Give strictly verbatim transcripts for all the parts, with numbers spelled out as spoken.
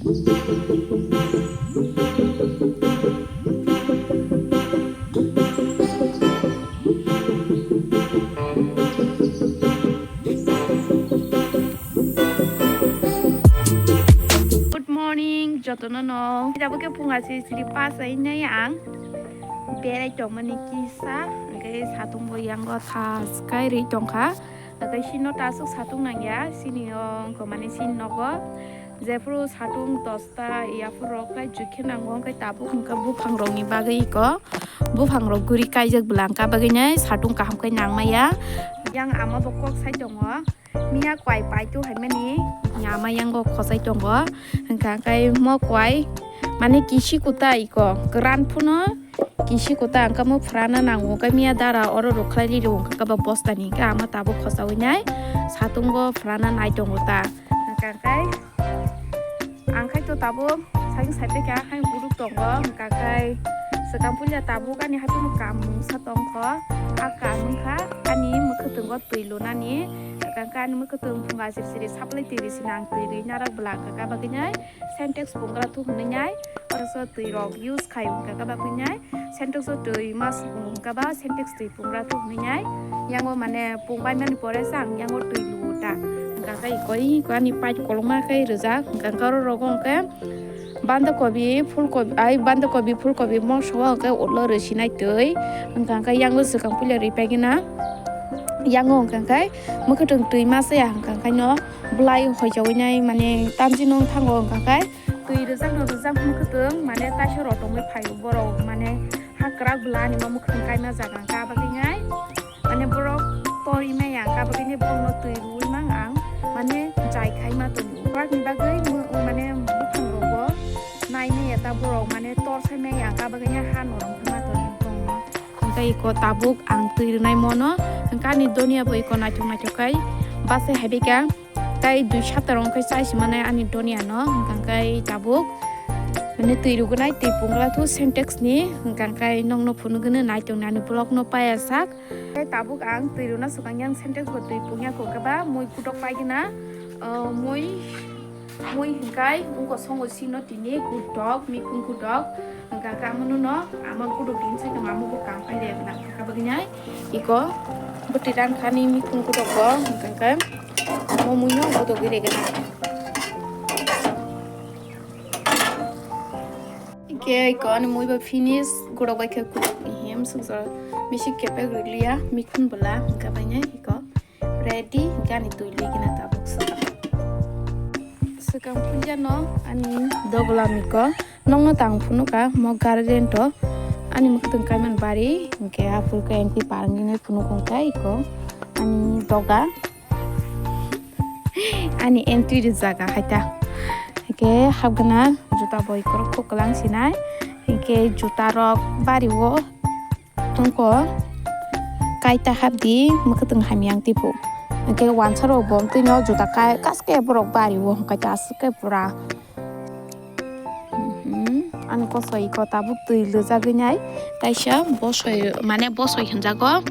Good morning, jotono no. Jabo ke phunga siri siri pas ai nai ang. Berai tongmani kisa, hwnkhe satung bo yango thas kai ri tongkha. Hwnkhe sino tasuk satung nangya, sini o wngkha mani sini nogo. Jephuru satung dosta yaphuru rok khlai jui khe nango, hwnkhe tabuk hwnkhe buphang rokni bagwi iko buphang rok guri kaijak bwla hwnkha bagwinai satung kaham khe nangmaya. Yang ama bo kok sai tongo, miya kwai paitu haimani ama yango khosai tongo, hwnkha khe mo kwai mane kisi kuta iko kwran phano kisi kuta hwnkhe mo phrana nango, hwnkhe miya dara oro rwkhlai riro hwnkhe ba bostani hwnkhe ama tabuk khosaui nai satungo phrana nai tongo ta. Hwnkha khe ang khai to tabuk saing saite kha hai guruk tongo, hwnkha khe swkang puila tabuk ani hapino kaam mungsa tongkho. A kaam wngkha ani mwkhwtwngo twi lunani, hwnkha khe ani mwkhwtwng phunga siri siri saplai twi risi nang twi rwi narwk bwla hwnkha khe bagwinai Sentex pungra thu hwnwi nai, oro so twi rok use khai hwnkha khe bagwinai. Sentex o twi mas hwnkha ba Sentex twi pungra thu hwnwi nai. Yango mane pung bai mani pore sa ang yango twi luo ta. Hwnkha khe koi ko ani pipe kolokma khe rijak, hwnkha khe oro rogo hwnkhe banda kobi, phul kobi, ai banda kobi, phul kobi, moso o hwnkhe ulo rwsinai twi. Hwnkha khe yango swkang puila rwi paigwna. Yango hwnkha khe mwkhwtwng twi masa ya hwnkha khe no. Bwlai hoichaui nai mane tamjino wng thango, hwnkha khe twi rwjakno rwjak mwkhwtwng mane taisa rotongwi phaio borok, mane ha kwrak bwla ani ma mwkhwtwng kaima jaga hwnkha bagwi nai mane borok tori maya hwnkha bagwi nai borokno twi rwui mang ang mane jai khai ma tongo. Borokni bagwi mo-, mane buphang rogo nai maya ta borok mane tor sai maya hwnkha bagwi nai ha norom khai ma tongo. Hwnkhe iko tabuk ang twi rwnai mono, hwnkhe ani donia bo iko naithok naithok khai bachai hai bika. Tei dui sapta rok wngkhe chai si manai ani donia no, hwnkhe tabuk mane twi rwgwnai twi pungra thu Sentex ni, hwnkhe nokno phunugwno nai tong nani vlog no paya sak. Tei tabuk ang twi rwna swkang yang Sentex bo twi pungya kho khe ba mui kutok paigwna, ah, mui Mui hwnkhe wngkha songo sino tini kutok, mikhung kutok. Hwnkha khe amo nuno ama kutok din sai tongo, amo bo kam khai de na kha bagwi nai. Iko bwtwi ran khani mikhung kutok bo, hwnkha khe amo mui no kutok gwi regena. Hwnkhe iko ani mui bo finish, kutok bai khe kutok ni hem sukjak, misik kepek rwliya, mikhung bwla, hwnkha bai nai iko. Ready, gani twi ligina tabuk swkang. Swkang puja no ani dogola miko. Nokno tang phunukha mo garden to. Ani mwkhwtwng kaiman bari, hwnkhe aphuru khe engkhe parngini phunukha iko. Ani doga. Ani entry rijak haita. Hwnkhe hapgana juta boi korok kok kwlang sinai. Hwnkhe juta rok bari o. Tongko kaita hapdi mwkhwtwng hamya ang tipo. Hwnkhe wansa rok bo twi no juta kai kaske borok bari o hwnkhe ta aswk khe pura. Mhm. Ani kosoi iko tabuk twi lwjagwi nai kaisa bosoi mane bosoi hinjago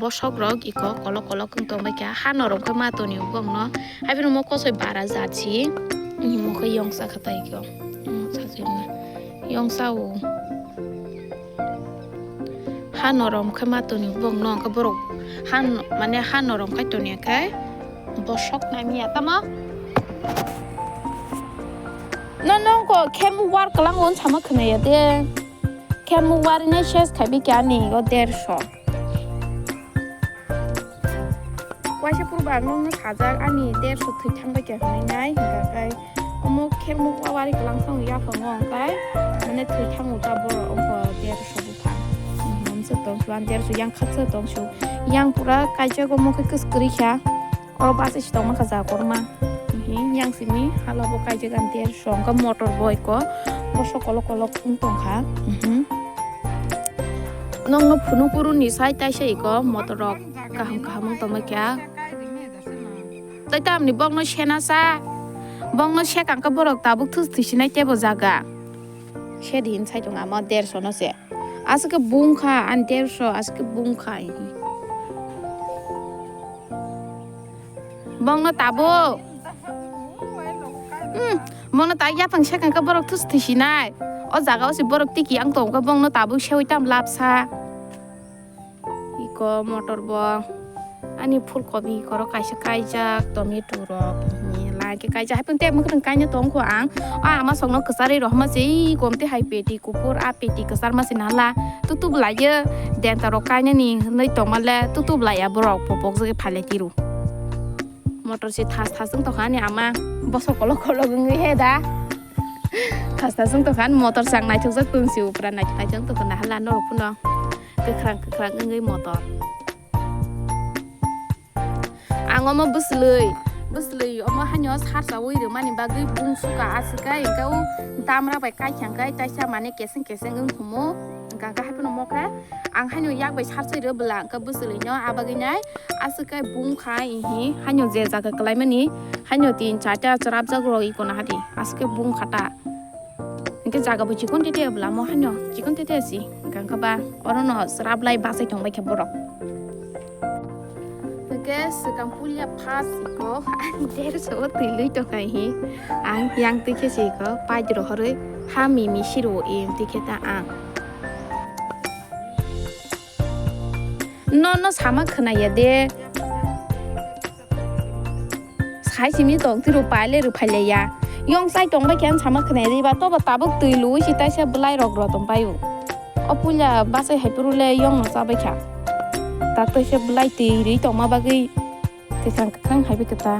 bosok rok iko kolok kolok wng tong bai kha ha norok khe ma toni bongno haibino mo kosoi bara jat si. Mhm, mo khe yongsa kha tai iko. Mhm, sa se yongsa o. Ha norom khe ma toni bongno hwnkhe borok ha n-, mane ha norom khai toni khe bosok namiya tamo. No nongko khem war kwlango wng sama khwnaya de. Khem war ni ses khai bikya ani o derso. Waisa purba ang nokno sajak ani derso thwi thang bai kha hwnwi nai hwnkha khe omo khermuk wari kwlang thang yaphango hwnkhe mane thwi thango ta borok wngkha derso buphang. Hamsa tong su ang derso yang khatsa tong su yang pura kaijak omo khe kwswk kwrwi kha oro bachai se tongma kha ja korma. Yang simi hala bo kaijak ang derso hwnkhe motor bo eko bosok kolok kolok wng tong kha. Nokno phunuk kuru ni sai taisa eko motor rok. Kaham kaham wng tongma kya. Tai tamni bokno sena sa. Bokno sekang khe borok tabuk thus thisinai tebo jaga. Sedi hin sai tong ama derso no se. Aswk khe bung kha ani derso aswk khe bung kha. Bokno tabuk. Hmm, mono tak yapang sekang khe borok thus thisinai. O jaga o se borok tiki ang tong khe bongno tabuk sewi tam lapsa. Iko motor bo ani phul kobi iko rok kaisa kaijak, tomato rok, hmm, lake kaijak. Haipung tei mwkhwtwng kaina tong kho ang. O ama songno kwcharwi rohorma se iko omtwi hai peti kuphur, a peti kwcharma se nala. Tutu bwlaiyo denta rok kainani hwnwi tongmale tutu bwlaiya borok popok jagwi phailai tiro. Motor se thas thas wng tongkha ani ama bosok kolok kolok wngwi he da. Thas thas wng tongkha ani motor chang naithokjak tong se upra naithok naithok wng tongkha nahala norok phano kwkhrang kwkhrang wngwi motor. Ang omo bwswlwi bwswlwi omo haino sarsawi rwmani bagwi bung suka aswk khe hwnkhe o damra bai kaikha hwnkhe taisa mane keseng keseng wng humo hwnkha hwnkhe haiphano omo khe. Ang haino yak bai sarchai rw bwla hwnkhe bwswlwino abagwinai aswk khe bung khai ihi haino je jaga kwlaimani haino tin charta chwrapjak rw iko nahadi aswk khe bung khata. Hwnkhe jaga bo chikon tete bwla mo haino chikon tete si hwnkha hwnkhe ba orono chwraplai bachai tongbai khe borok. Hwnkhe swkang pulia first iko ang dersa o twi lwi tongkha hi ang yang twi khe si iko paid rohorwi ha mimi siro em twi khe ta ang. Nono sama khwnaya de. Sai simi tong tiro paile rw phailaiya. Yong sai tong bai khe ang sama khwnaya de ba to ba tabuk twi lui si taisa bwlai rok rw tong pai o. O puila bachai hai phuru le yong no cha bai kha. Ta taisa bwlai twi rwi tongma bagwi kwkhang kwkhang hai bai khe ta.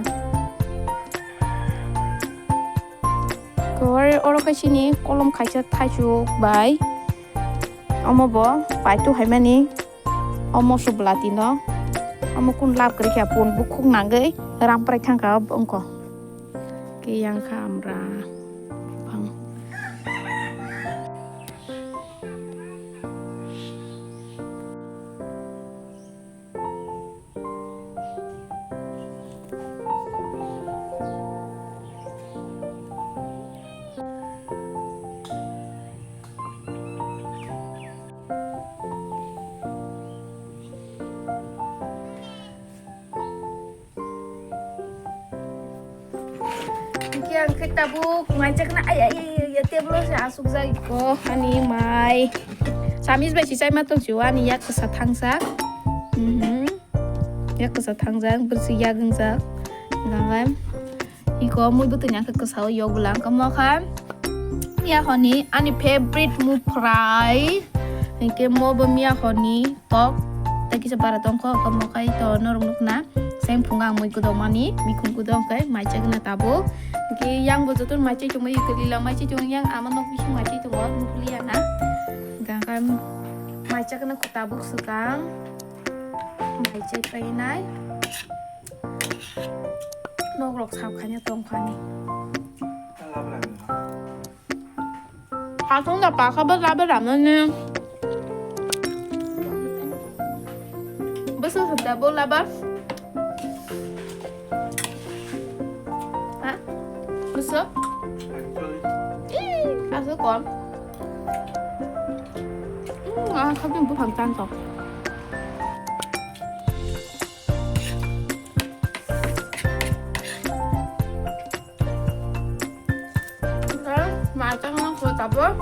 Khe oro khe chini kolom kaisa thaichuk bai omo bo paitu haimani omo subla tino omo kun lab kwrwi kha pun bukhuk nangwi ramprai thangkha wngkha khe yang kha amra. Hingke ang khe tabuk mai chakna, ai, ai, ai, ai, ai, table o se asuk jai ko, ani mai. Samis bai si chai ma tong si o, ani yak kasa thangsa. Mhm. Yak kasa thangjak, bwswk yak wngjak. Gangan. Iko mui bwtwini ang khe kasa o yok bwla ang khe mokha. Ya honi ani favorite mu fry. Hingke mo bo miya honi tok. Tei kisa bara tongkho, kamo kai to norok nukna. Seng phunga ang mui kudok mani, mikhung kudok kai, mai chakna tabuk. Hingke yang bo joto mai chai tongma, ikali lang mai chai tong yang ama nok bising mai chai tongo, nukliya na. Hingke ang kai mai chakna tabuk swkang. Mai chai painai. Nok rok sap khaina tong khani. Aswng da pakha bo labe ramani. Bwswk hwnkha bo laba? Ha? Bwswk? Ih, aswk kom. Hmm, ah, khatung buphang tan tok. Mai tang nang kho tabuk.